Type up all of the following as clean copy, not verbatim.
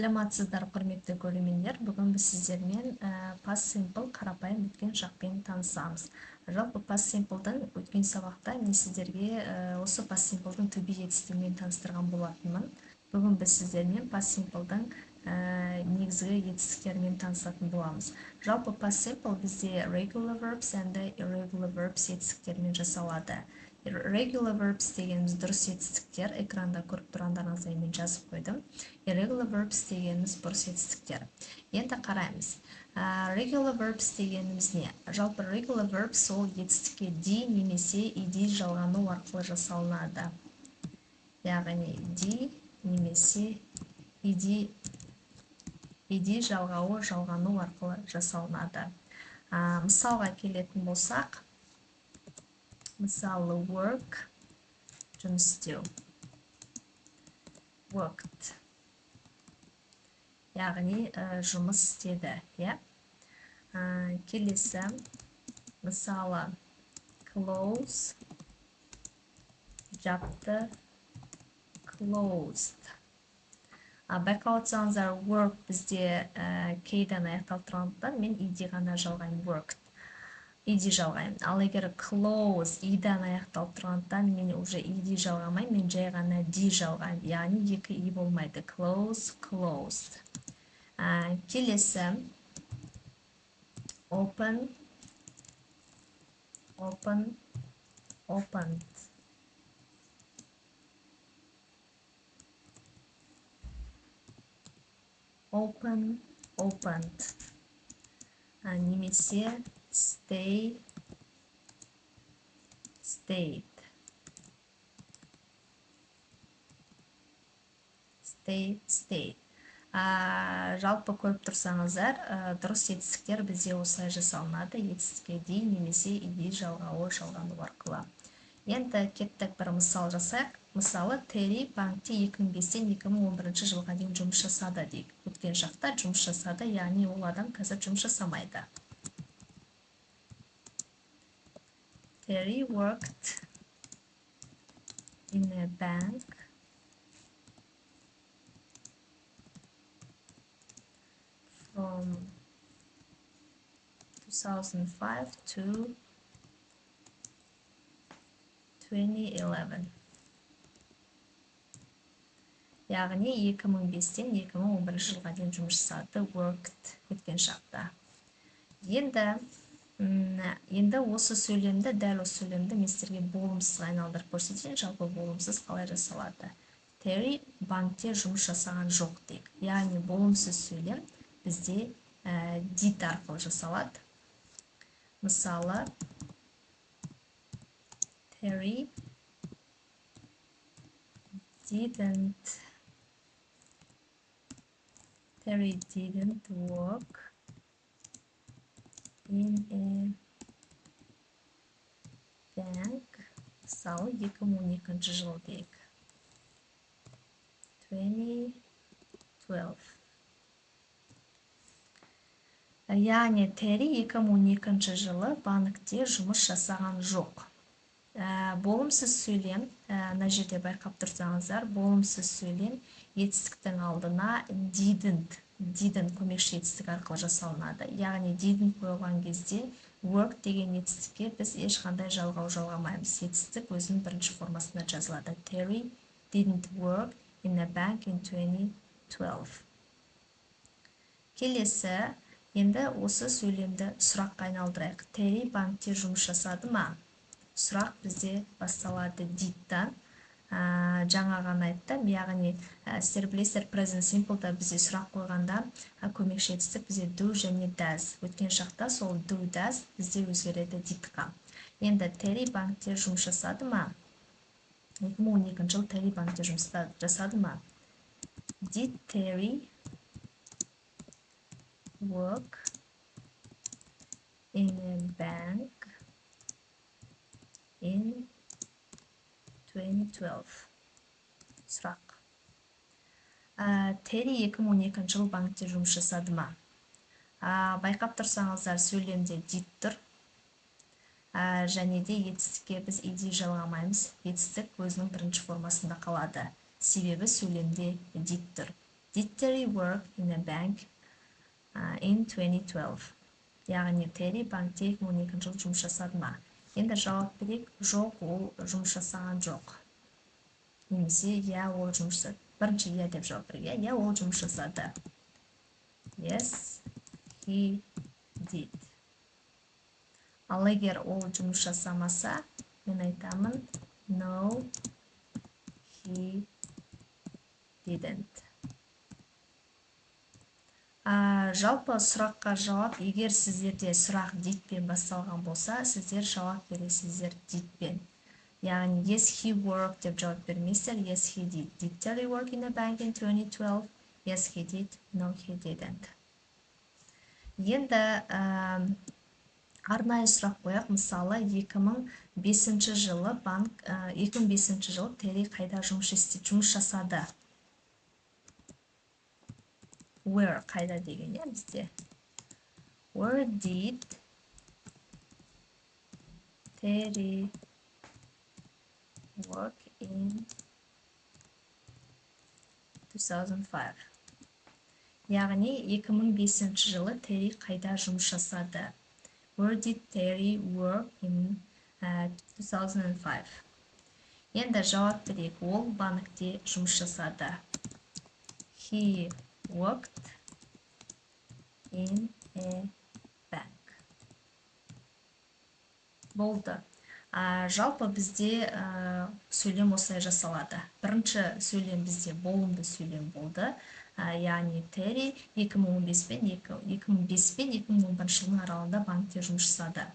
Саламатсыздар, құрметті көрермендер. Бүгін біз сіздермен past simple, қарапайым өткен шақпен танысамыз. Жалпы past simple-дың өткен сабақта мен сіздерге осы past simple-дың to be етістігімен таныстырған болатынмын. Бүгін біз сіздермен past simple-дың негізгі етістіктерімен танысатын боламыз. Жалпы past simple бізде regular verbs and irregular verbs етістіктерімен жасалады. Regular verbs дегеніміз дұрыс етістіктер, экранда көріп тұрғандарыңыздай мен жазып қойдым. Irregular verbs дегеніміз бұрыс етістіктер. Енді қараймыз. Regular verbs дегеніміз не? Жалпы regular verbs ол етістікке d немесе ed жалғану арқылы жасалынады. Яғни d немесе ed жалғауы жалғану арқылы жасалынады. Мысалға келетін болсақ, мысалы work, жұмыс істеу, worked, яғни жұмыс істеді, иә. Келесі мысалы close, жапты, closed. Байқап отырсаңыздар, work бізде k-дан аяқталып тұрғандықтан мен ed ғана жалғаймын, worked, ed жалғаймын. Ал егер close i-дан аяқталып тұрғандықтан мен уже ed жалғамаймын, мен жай ғана d жалғаймын, яғни екі i болмайды. Close, closed. Келесі open, open, opened. Open, opened. Немесе stay, stayed. Stay, stayed. Жалпы көріп тұрсаңыздар, дұрыс етістіктер бізде осылай жасалынады, етістікке дейін немесе ed жалғауы жалғану арқылы. Енді кеттік, бір мысал жасайық. Мысалы, Терри банкте 2005-тен 2011 жылға дейін жұмыс жасады дейік. Өткен шақта жұмыс жасады, яғни ол адам қазір жұмыс жасамайды. Terry worked in a bank from 2005 to 2011. Яғни 2005-тен 2011 жылға дейін жұмыс жасады, worked өткен шақта. Енді осы сөйлемді, дәл осы сөйлемді мен сіздерге болымсызға айналдырып көрсетейін. Жалпы болымсыз қалай жасалады? Терри банкте жұмыс жасаған жоқ дейік. Яғни болымсыз сөйлем бізде did арқылы жасалады. Мысалы, Terry didn't, Terry didn't work in a bank. Мысалы, 2012 жыл дейік. 2012. Яғни Терри 2012 жылы банкте жұмыс жасаған жоқ. Болымсыз сөйлем, мына жерде байқап тұрсаңыздар, болымсыз сөйлем етістіктің алдына didn't, didn't көмекші етістік арқылы жасалынады. Яғни didn't қойылған кезде work деген етістікке біз ешқандай жалғау жалғамаймыз. Етістік өзінің бірінші формасында жазылады. Terry didn't work in a bank in 2012. Келесі, енді осы сөйлемді сұраққа айналдырайық. Терри банкте жұмыс жасады ма? Сұрақ бізде басталады did-тан. Жаңа ғана айттым, яғни сіздер білесіздер, present simple-да бізде сұрақ қойғанда көмекші етістік бізде do және does. Өткен шақта сол do, does бізде өзгереді did-қа. Енді Терри банкте жұмыс жасады ма? 2012 жыл Терри банкте жұмыс жасады ма? Did Terry work in a bank in 2012? Сұрақ. Терри 2012 жыл банкте жұмыс жасады ма? Байқап тұрсаңыздар, сөйлемде did тұр. Және де етістікке біз ed жалғамаймыз. Етістік өзінің бірінші формасында қалады. Себебі сөйлемде did тұр. Did Terry work in a bank in 2012? Яғни Терри банкте 2012 жылы жұмыс жасады ма? Енді жауап берейік. Жоқ, ол жұмыс жасаған жоқ. Немесе иә, ол жұмыс жасады. Бірінші иә деп жауап берейік. Иә, ол жұмыс жасады. Yes, he did. Ал егер ол жұмыс жасамаса, мен айтамын no, he didn't. Жалпы сұраққа жауап, егер сіздерде сұрақ did-пен басталған болса, сіздер жауап бересіздер did-пен. Яғни yes, he worked деп жауап бермейсіздер, yes, he did. Did Terry work in a bank in 2012? Yes, he did. No, he didn't. Енді арнайы сұрақ қояйық. Мысалы, 2005 жылы банк, 2005 жылы Терри қайда жұмыс жасады? Where қайда деген, иә, бізде. Where did Terry work in 2005? Яғни 2005 жылы Терри қайда жұмыс жасады? Where did Terry work in 2005? Енді жауап берейік. Ол банкте жұмыс жасады. He worked in a bank. Болды. Жалпы бізде сөйлем осылай жасалады. Бірінші сөйлем бізде болымды сөйлем болды. Яғни Терри 2015 пен 2011 жылдың аралығында банкте жұмыс жасады.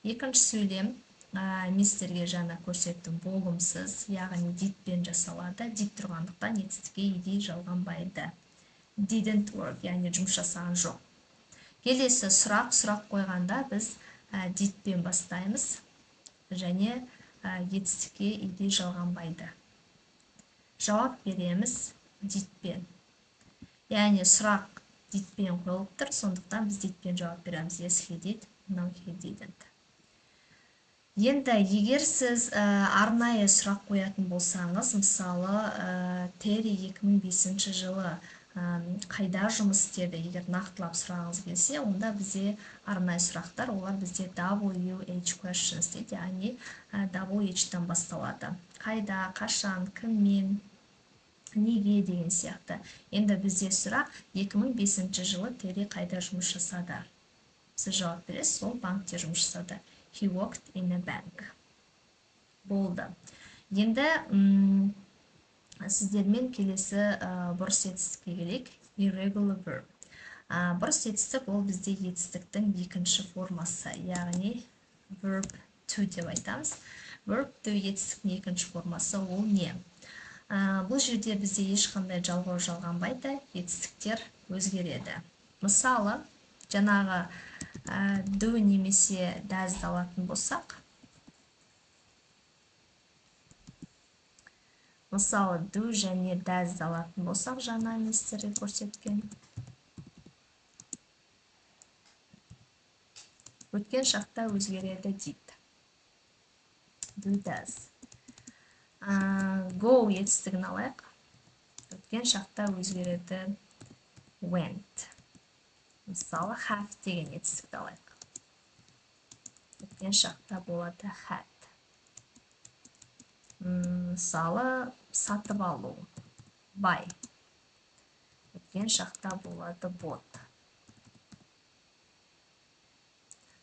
Екінші сөйлем мен сіздерге жаңа көрсеттім, болымсыз, яғни did-пен жасалады. Did тұрғандықтан етістікке ed жалғанбайды. Didn't work, яғни жұмыс жасаған жоқ. Келесі сұрақ, сұрақ қойғанда біз did-пен бастаймыз және етістікке ed жалғанбайды. Жауап береміз did-пен. Яғни сұрақ did-пен қойылып тұр, сондықтан біз did-пен жауап береміз. Yes, he did. No, he didn't. Енді егер сіз арнайы сұрақ қоятын болсаңыз, мысалы, Терри 2005 жылы қайда жұмыс істеді, егер нақтылап сұрағыңыз келсе, онда бізде арнайы сұрақтар, олар бізде WH questions дейді, яғни WH-тан басталады. Қайда, қашан, кіммен, неге деген сияқты. Енді бізде сұрақ 2005 жылы Терри қайда жұмыс жасады? Сіз жауап бересіз, ол банкте жұмыс жасады. He worked in a bank. Болды. Енді сіздермен келесі бұрыс етістікке келейік. Irregular verb. Бұрыс етістік ол бізде етістіктің екінші формасы, яғни verb to деп айтамыз. Verb to етістіктің екінші формасы ол не? Бұл жерде бізде ешқандай жалғау жалғанбайды, етістіктер өзгереді. Мысалы, жаңағы do немесе does-ды алатын болсақ, мысалы, do және does-ды алатын болсақ, жаңа мен сіздерге көрсеткен. Өткен шақта өзгереді did. Do, does. Go етістігін алайық. Өткен шақта өзгереді went. Мысалы, have деген етістікті алайық. Өткен шақта болады had. Мысалы, сатып алу, buy. Өткен шақта болады bought.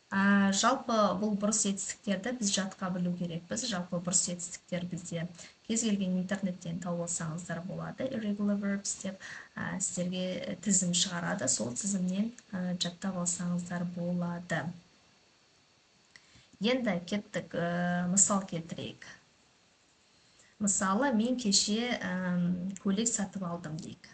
Жалпы бұл бұрыс етістіктерді біз жатқа білу керекпіз. Жалпы бұрыс етістіктер бізде кез келген интернеттен тауып алсаңыздар болады. Irregular verbs деп сіздерге тізім шығарады. Сол тізімнен жаттап алсаңыздар болады. Енді кеттік, мысал келтірейік. Мысалы, мен кеше көйлек сатып алдым дейік.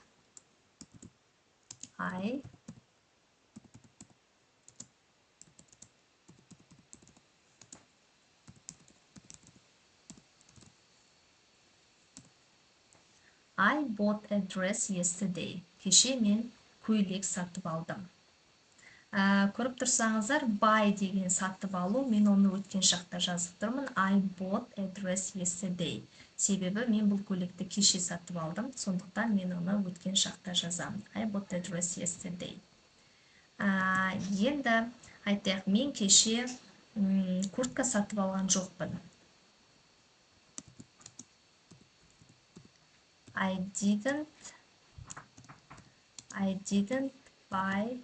I bought a dress yesterday. Кеше мен көйлек сатып алдым. Көріп тұрсаңыздар, buy деген сатып алу, мен оны өткен шақта жазып тұрмын. I bought a dress yesterday. Себебі мен бұл көйлекті кеше сатып алдым, сондықтан мен оны өткен шақта жазамын. I bought a dress yesterday. Енді айтайық, мен кеше куртка сатып алған жоқпын. I didn't buy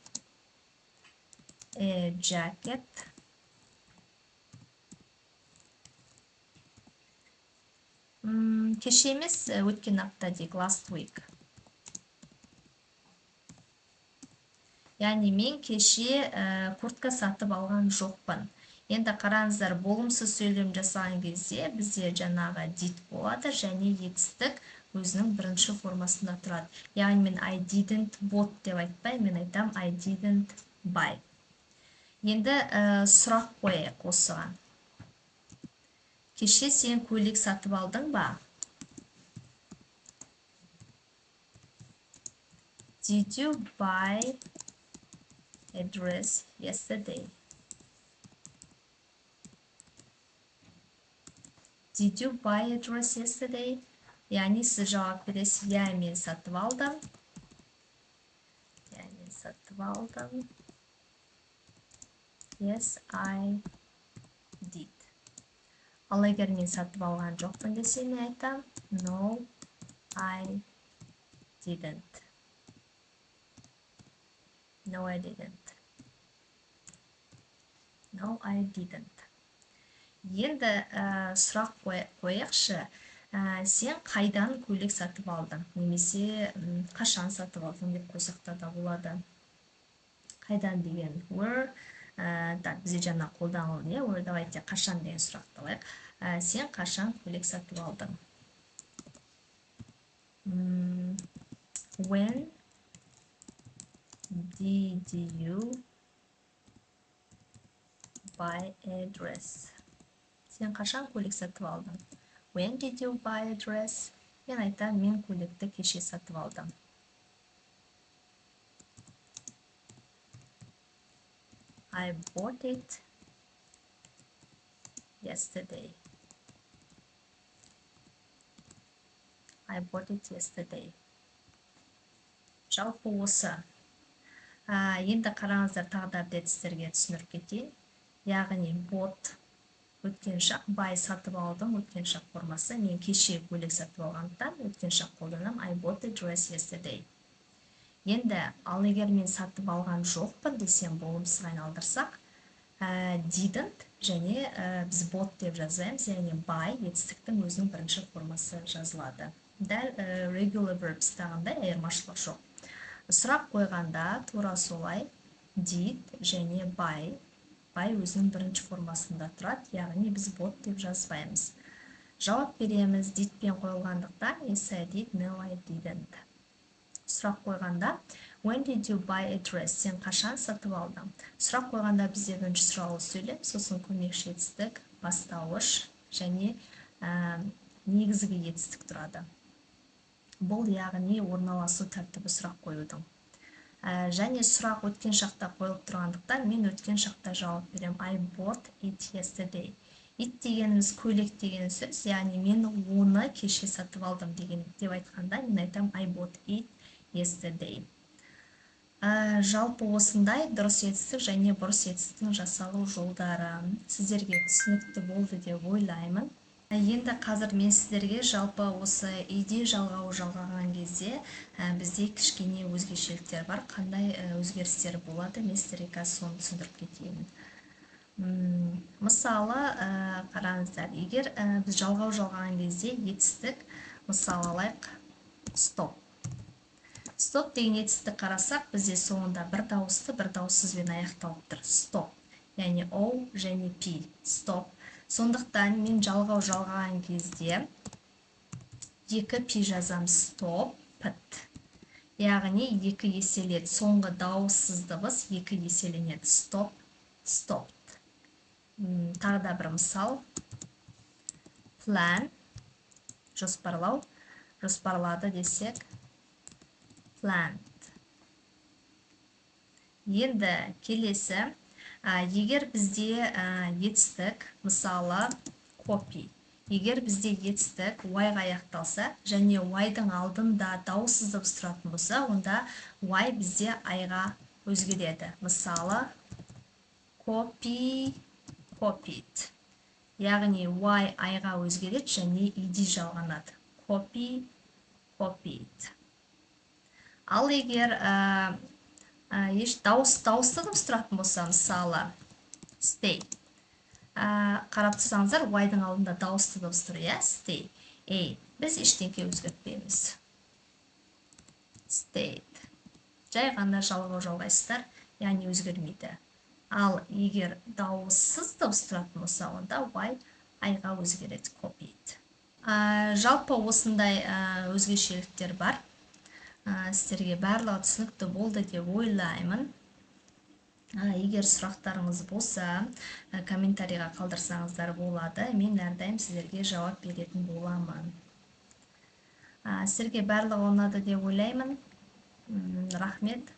a jacket. Кеше емес, өткен апта дейік, last week. Яғни мен кеше куртка сатып алған жоқпын. Енді қараңыздар, болымсыз сөйлем жасаған кезде бізде жаңағы did болады және етістік өзінің бірінші формасында тұрады. Яғни мен I didn't bought деп айтпай, мен айтам I didn't buy. Енді сұрақ қояйық осыған. Кеше сен көйлек сатып алдың ба? Did you buy a dress yesterday? Did you buy a dress yesterday? Яғни сіз жауап бересіз, иә, мен сатып алдым. Иә, мен сатып алдым. Yes, I did. Ал егер мен сатып алған жоқпын десе, мен айтам, no, I didn't. No, I didn't. No, I didn't. Енді сұрақ қояйықшы. Сен қайдан көйлек сатып алдың? Немесе қашан сатып алдың деп қойсақ та болады. Қайдан деген where, так, бізде жаңа қолданылды, иә, where, давайте қашан деген сұрақты алайық. Сен қашан көйлек сатып алдың? When did you buy a dress? Сен қашан көйлек сатып алдың? When did you buy a dress? Мен айтамын, мен көйлекті кеше сатып алдым. I bought it yesterday. I bought it yesterday. Жалпы осы. Енді қараңыздар, тағы да бір рет сіздерге түсіндіріп кетейін. Яғни bought өткен шақ, buy сатып алдым, өткен шақ формасы. Мен кеше көйлек сатып алғандықтан өткен шақ қолданамын. I bought a dress yesterday. Енді ал егер мен сатып алған жоқпын десем, болымсызға айналдырсақ, didn't және біз bought деп жазаймыз, яғни buy етістіктің өзінің бірінші формасы жазылады. Дәл regular verbs-тағындай айырмашылық жоқ. Сұрақ қойғанда тура солай did және buy, buy өзінің бірінші формасында тұрады, яғни біз bought деп жазбаймыз. Жауап береміз did-пен қойылғандықтан yes I did, no I didn't. Сұрақ қойғанда when did you buy a dress? Сен қашан сатып алдың? Сұрақ қойғанда бізде бірінші сұраулы сөйлем, сосын көмекші етістік, бастауыш және негізгі етістік тұрады. Бұл яғни орналасу тәртібі сұрақ қоюдың. Және сұрақ өткен шақта қойылып тұрғандықтан мен өткен шақта жауап беремін. I bought it yesterday. It дегеніміз көйлек деген сөз, яғни мен оны кеше сатып алдым деп айтқанда мен айтамын I bought it yesterday. Жалпы осындай дұрыс етістік және бұрыс етістіктің жасалу жолдары сіздерге түсінікті болды деп ойлаймын. Енді қазір мен сіздерге жалпы осы ed жалғауы жалғаған кезде бізде кішкене өзгешеліктер бар, қандай өзгерістер болады, мен сіздерге қазір соны түсіндіріп кетейін. Мысалы, қараңыздар, егер біз жалғау жалғаған кезде етістік, мысалы алайық, стоп. Стоп деген етістікті қарасақ, бізде соңында бір дауысты, бір дауыссызбен аяқталып тұр. Стоп, яғни о және п, стоп. Сондықтан мен жалғау жалғаған кезде екі пи жазам, стоп, пт. Яғни екі еселеді, соңғы дауыссыз дыбыс екі еселенеді. Стоп, стоп. Тағы да бір мысал. Plan, жоспарлау, жоспарлады десек, planned. Енді келесі, егер бізде етістік, мысалы, copy, егер бізде етістік y-ға аяқталса және y-дың алдында дауыссыз дыбыс тұратын болса, онда y бізде i-ға өзгереді. Мысалы, copy, copied, яғни y i-ға өзгереді және ed жалғанады: copy, copied. Ал егер еш дауысты дыбыс тұратын болса, мысалы, stay, қарап тұрсаңыздар, y-дың алдында дауысты дыбыс тұр, иә, stay, ей, біз ештеңке өзгертпейміз, stayed, жай ғана жалғау жалғайсыздар, яғни өзгермейді. Ал егер дауыссыз дыбыс тұратын болса, онда y i-ға өзгереді: copied. Жалпы осындай өзгешеліктер бар. Сіздерге барлығы түсінікті болды деп ойлаймын. Егер сұрақтарыңыз болса, комментарийға қалдырсаңыздар болады, мен әрдайым сіздерге жауап беретін боламын. Сіздерге барлығы ұнады деп ойлаймын. Рахмет.